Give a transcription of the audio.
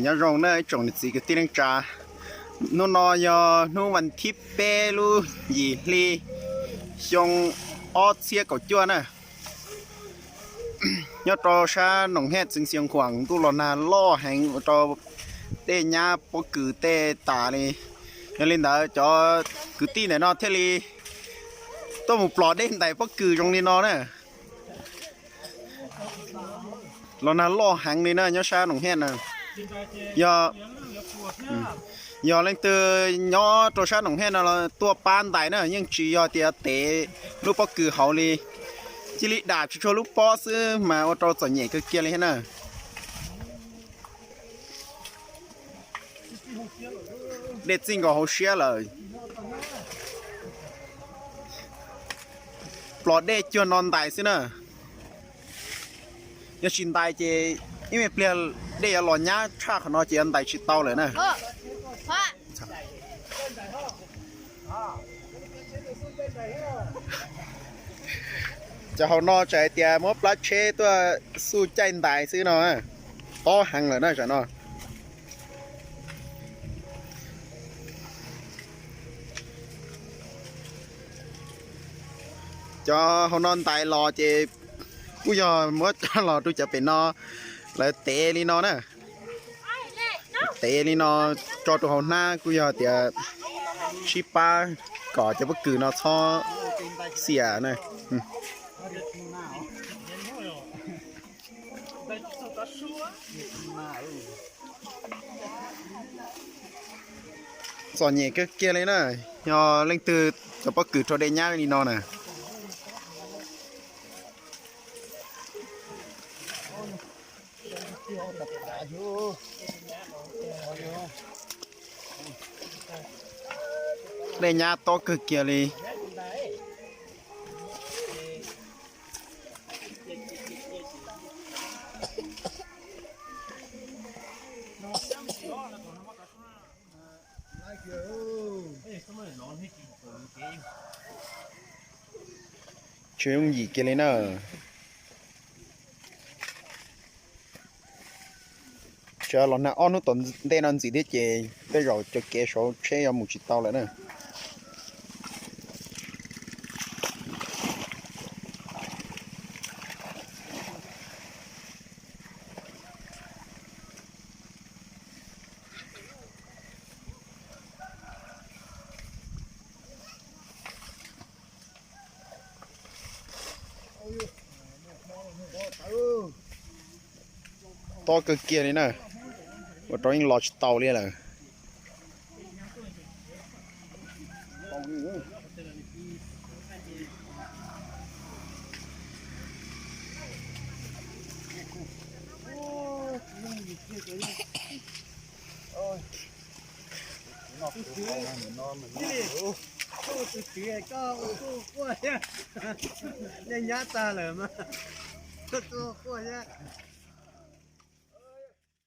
Nyob zoo na ib tsoom niam txiv kwv tij neej tsa, hnub no yog hnub vas thib peb lub yim hli xyoo ob txhiab kaum cuaj na. Nyob rau sab Noom Hej Xeev Khuam ntuj los nag loj heev ua rau dej nyab pob kws tej tas li. Yog li ntawd cov kwv tij ntawm no thiaj li tuaj mus plom dej ntais pob kws zoo li no na. Los nag loj heev li na nyob sab Noom Hej na. Yog, yog leej twg nyob rau sab Noom Hej no los tuaj pab ntais na, yeej tsis yog tias tev lub pob kws hauv li. Cia li dam tsuag tsuag lub pob xwb mas ua rau txom nyem kawg kiag li thiab na. Dej txij nkaus hauv siab lawm. Plom dej cuag no ntais xwb na. Yog tsis ntais ces ib me pliag dej yuav los nyab tshaj qhov no ces yuav ntais tsis tau lawm na. Cov hauv no tseem hais tias muab plab tsheb tuaj xuj caij ntais xwb no. Tob heev lawm na tam no. Cov hauv no ntais los ces kuj yog muab coj los rau cov pem no, lawv tev li no na. Tev li no tso rau hauv hnab kuj yog tias sib pab kom cov pob kws no txhob xiam na. Txom nyem kawg kiag li na, yog leej twg cov pob kws raug dej nyab li no na. Dej nyab tob kawg kiag li. Tsis yooj yim kiag li na. Tseem los nag ob hnub tom ntej no ntxiv thiab ces tej zaum cov kev saum tsheb yuav mus tsis tau lawm na. Tob kawg kiag li na, ua rau yeej los tsis tau li lawm. Tus tswv koj ua quaj thiab, nyab nyab tag lawm mas koj tuaj quaj thiab.